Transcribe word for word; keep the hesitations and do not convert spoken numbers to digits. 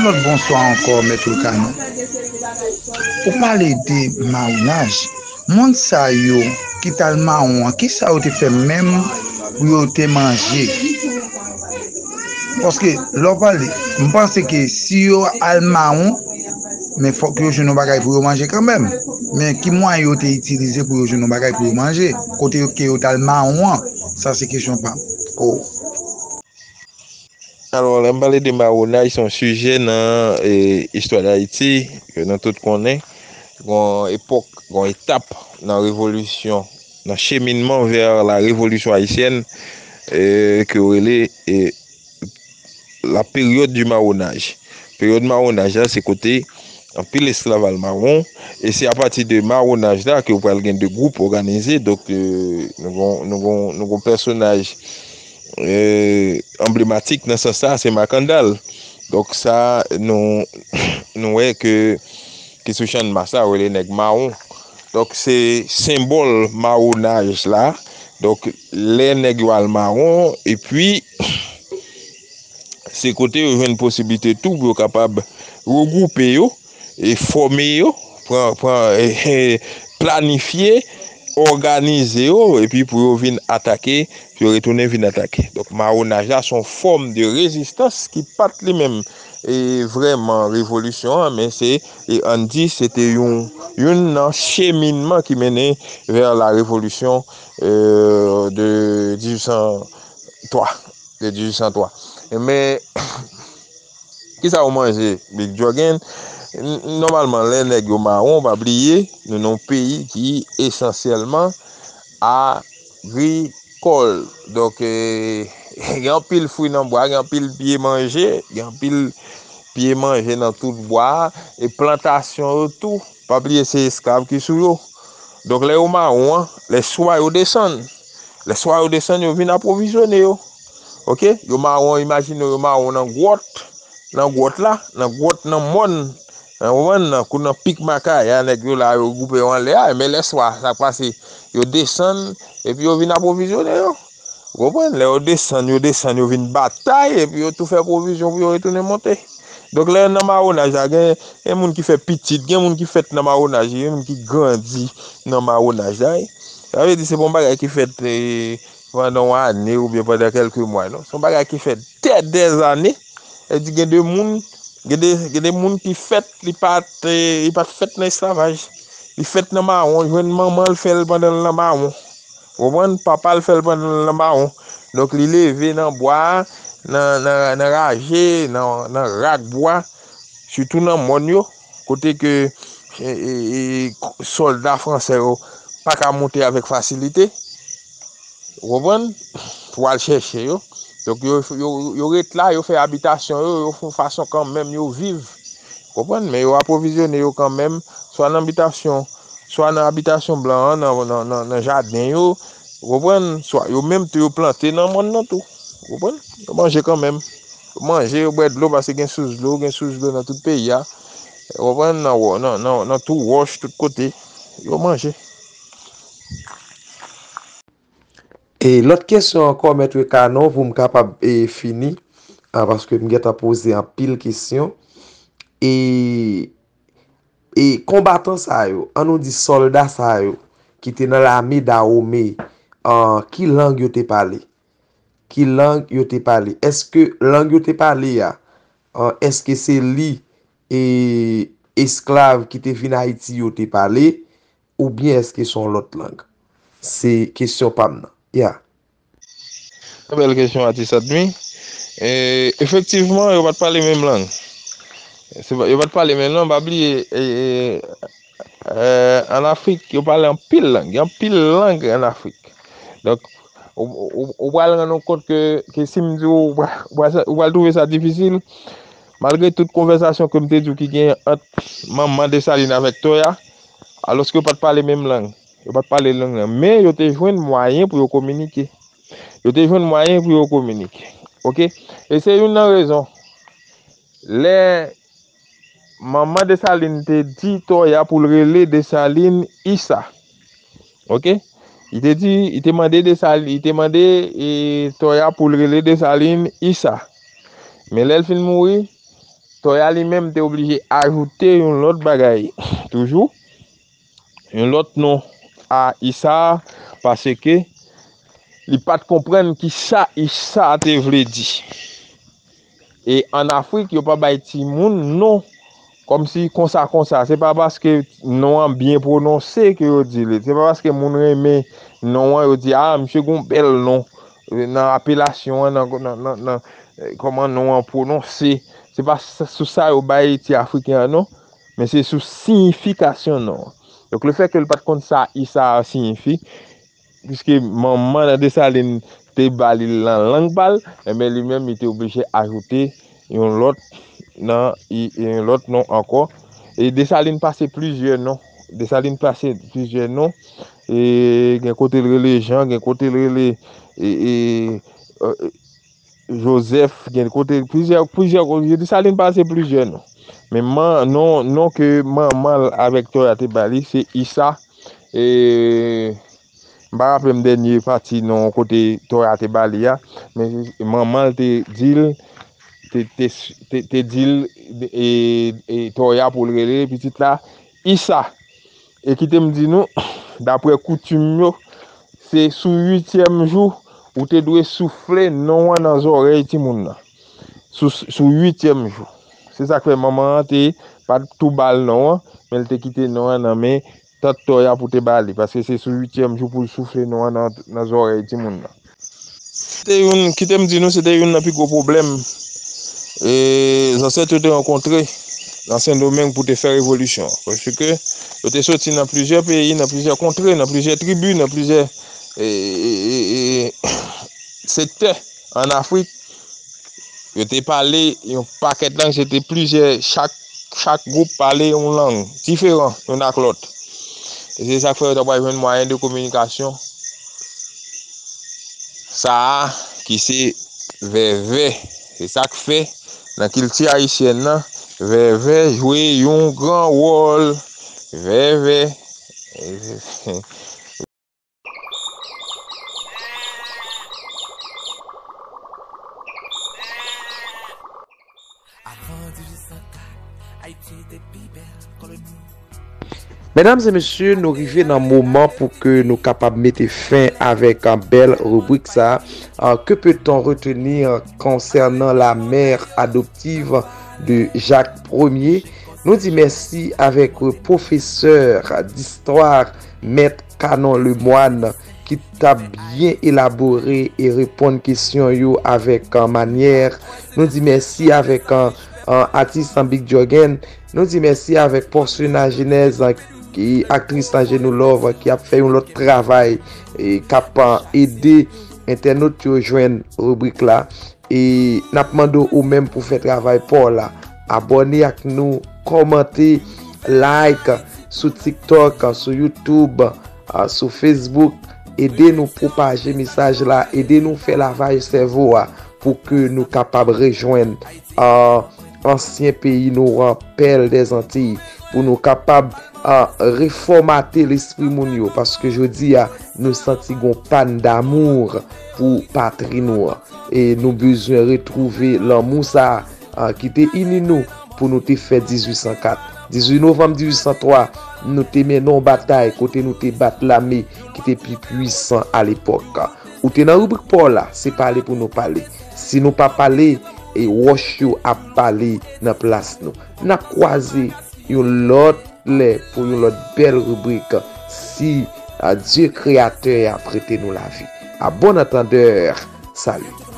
Yon lòt bonswa ankò, Mèt Wilkanon. Ou pale de mawonaj. Moun sa yo ki t al mawon an, kisa yo te fè menm pou yo te manje? Paske, lè w pale, m panse ke si yo al mawon, men fòk yo jwenn yon bagay pou yo manje kanmenm. Men ki mwayen yo te itilize pou yo jwenn yon bagay pou yo manje? Kote yo, ke yo t al mawon an? Sa se kesyon pa m. Oh. Alò, lè m pale de mawonaj, se yon sijè nan e, istwa Dayiti, ke nou tout konnen. Gon epòk, gon etap nan revolisyon, nan cheminman vè la revolisyon ayisyèn, e, ke yo rele e, la période du marronnage. Peryòd mawonaj la, se kote anpil esklav al mawon, e se apati de mawonaj la ke w pral gen de gwoup òganize. Donk, e, nou gon, nou gon, nou gon pèsonaj e, anblematik nan sans sa, se Makandal. Donk sa, nou, nou wè ke, ki sou Channmas la, yo rele nèg mawon. Donk se senbòl mawonaj la. Donk lè nèg yo al mawon, epi se kote yo jwenn posiblite tou pou yo kapab regwoupe yo, e fòme yo, pran, pran, e, e, planifye, òganize yo, epi pou yo vin atake, pou yo retounen vin atake. Donk, mawonaj la se yon fòm de rezistans ki pa t li menm e, vrèman revolisyon an, men se, e, ann di, se te yon, youn nan cheminman ki mennen vè la revolisyon e, de dizuit san twa, de dizuit san twa. Men, kisa yo manje, Big Joggen? N- Nòmalman, lè nèg yo mawon, pa bliye, nou nan yon peyi ki esansyèlman agrikòl. Donk, e, gen anpil fwi nan bwa, gen anpil pye manje, gen anpil pye manje nan tout bwa a, e plantasyon yo tou, pa bliye se esklav ki sou yo. Donk, lè yo mawon an, lè swa yo desann. Lè swa yo desann, yo vin apwovizyone yo. Oke? Yo mawon, imajine yo mawon nan gwòt, nan gwòt la, nan gwòt, nan mòn. Ou konprann? Nan kou nan pik Makaya, nèg yo la, yo gwoupe yo anlè a, men lè swa, sa k pase, yo desann, epi yo vin apwovizyone yo. Ou konprann? Lè yo desann, yo desann, yo vin batay, epi yo tou fè pwovizyon pou yo retounen monte. Donk, lè nan mawonaj la, gen, gen moun ki fè pitit, gen moun ki fèt nan mawonaj, gen moun ki grandi nan mawonaj la. Sa vle di, se pa yon bagay ki fèt e, pandan yon ane oubyen pandan kèlke mwa, non. Se yon bagay ki fèt dè dèzane. Sa vle di, gen de moun, gen de, gen de moun ki fèt, li pa t, e, li pa t fèt nan esklavaj. Li fèt nan mawon, jwenn manman l fè l pandan l nan mawon. Ou konprann? Papa l fè l pandan l nan mawon. Donk, li leve nan bwa a, nan, nan, nan raje, nan, nan rak bwa, sitou nan mòn yo, kote ke e, e, e, sòlda fransè yo pa ka monte avèk fasilite. Ou konprann? Pou al chèche yo. Donk, yo, yo, yo ret la, yo fè abitasyon yo, yo fè yon fason kanmenm yo viv. Ou konprann? Men yo apwovizyone yo kanmenm, swa nan abitasyon, swa nan abitasyon blan an, nan, nan, nan, nan jaden yo. Ou konprann? Swa yo menm tou, yo plante nan mòn nan tou. Ou konprann? Yo manje kanmenm. Yo manje, yo bwè dlo, paske gen sous dlo, gen sous dlo nan tout peyi a. Ou konprann? Nan, nan, nan, nan tou wòch, tout kote. Yo manje. E lòt kesyon ankò, Mèt Wilkanon, pou m kapab e, fini, a, paske m gentan poze anpil kesyon. E, e konbatan sa yo, an nou di sòlda sa yo, ki te nan lame Dawome, an, ki lang yo te pale? Ki lang yo te pale? Èske lang yo te pale a, an, èske se li e esklav ki te vin Ayiti yo te pale? Oubyen èske se yon lòt lang? Se kesyon pa m nan. Ya. Trè bèl kesyon, atis Admi. E, efektivman, yo pa t pale menm lang. Se pa- Yo pa t pale menm lang, pa bliye, e, e, e, ann Afrik, yo pale anpil lang. Gen anpil lang ann Afrik. Donk, ou, ou, ou pral rann ou kont ke, ke si m di w, ou pral, ou pral, ou pral twouve sa difisil, malgre tout konvèsasyon ke m te di w ki gen ant manman Desalin avèk Toya, alòske yo pa t pale menm lang. Yo pa t pale lang nan, men yo te jwenn mwayen pou yo kominike. Yo te jwenn mwayen pou yo kominike. Oke? E se youn nan rezon. Lè manman Desalin te di Toya pou l rele Desalin Isa. Oke? Li te di, li te mande Desalin, li te mande e, Toya pou l rele Desalin Isa. Men lè l fin mouri, Toya li menm te oblije ajoute yon lòt bagay toujou, yon lòt non a Isa a, paske li pa t konprann ki sa Isa te vle di. E ann Afrik, yo pa bay timoun non kòmsi konsa konsa. Se pa paske non an byen pwononse ke yo di li. Se pa paske moun renmen non an, yo di, "A, misye gon bèl non." Nan apelasyon an, nan, nan, nan, nan, eh, kòman non an pwononse. Se pa s-, sou sa yo bay ti Afriken an non, men se sou siyifikasyon non an. Donk, lefètke l pa t konn sa Isa a siyifi, piske manman nan Desalin te ba li l nan lang pa l, enben, li menm, li te oblije ajoute yon lòt nan, i-, yon lòt non ankò. E Desalin pase plizyè non. Desalin pase plizyè non. E gen kote l rele Jan, gen kote l rele, e, e, e, Jozèf, gen kote plizyè, plizyè kote. Desalin pase plizyè non. Men man, non, non ke manman l avèk Toya te ba li, se Isa. E, m pa raple m dènye pati non kote Toya te ba li a, men manman l te di l, te, te, te, te di l, e, e, Toya pou l rele pitit la Isa. E kite m di nou, daprè koutim yo, se sou uityèm jou ou te dwe soufle non an nan zòrèy timoun nan. Sou, sou uityèm jou. Se sa k fè manman an te pa t tou ba l non an, men l te kite non an nan men tant Toya pou te ba li, paske se sou uityèm jou pou l soufle non an nan, nan zòrèy timoun nan. Se te youn, kite m di nou, se te youn nan pi gwo pwoblèm, e, zansèt yo te rankontre nan Sendomeng pou te fè revolisyon an. Paske yo te soti nan plizyè peyi, nan plizyè kontre, nan plizyè tribi, nan plizyè, e, e, e, e, sektè ann Afrik. Yo te pale yon pakèt lang, se te plizyè, chak, chak gwoup pale yon lang diferan youn ak lòt. E se sa k fè yo ta pral jwenn mwayen de kominikasyon sa a ki se vèvè. Se sa k fè nan kilti ayisyèn nan, vèvè jwe yon gran wòl. Vèvè. Medam e mesye, nou rive nan moman pou ke nou kapab mete fen avèk, a, bèl ribrik sa a, a, Que peut-on retenir concernant la mère adoptive de Jacques Premier? Nou di mèsi avèk pwofesè distwa, Mèt Canon Lemoine, ki t ap byen elabore e reponn kesyon yo avèk, a, manyè. Nou di mèsi avèk, a, a, atis, a, Big Jorgen. Nou di mèsi avèk Porcena Genèse, a, ki aktris, a, Genou Love, a, ki ap fè yon lòt travay e k ap, a, ede entènot yo jwenn ribrik la. E n ap mande w ou menm pou fè travay pa w la. Abòne ak nou, kòmante, like sou TikTok, sou YouTube, a, sou Facebook. Ede nou pwopaje mesaj la, ede nou fè lavaj sèvo a pou ke nou kapab rejwenn, a, ansyen peyi nou an, Perle des Antilles, pou nou kapab, a, refòmate lespri moun yo, paske jodi a, nou santi gon pàn damou pou patri nou an. E nou bezwen retwouve lanmou sa a, a, ki te ini nou pou nou te fè dizuit san kat. Dizuit novanm dizuit san twa, nou te mennen yon batay kote nou te bat lame ki te pi pwisan alepòk. Ou te nan ribrik pa w la, se pale pou nou pale. Si nou pa pale, e wòch yo ap pale nan plas nou. N ap kwaze yon lòt lè pou yon lòt bèl ribrik, si, a, Dye Kreyatè a prete nou lavi. A bon antandè, sali.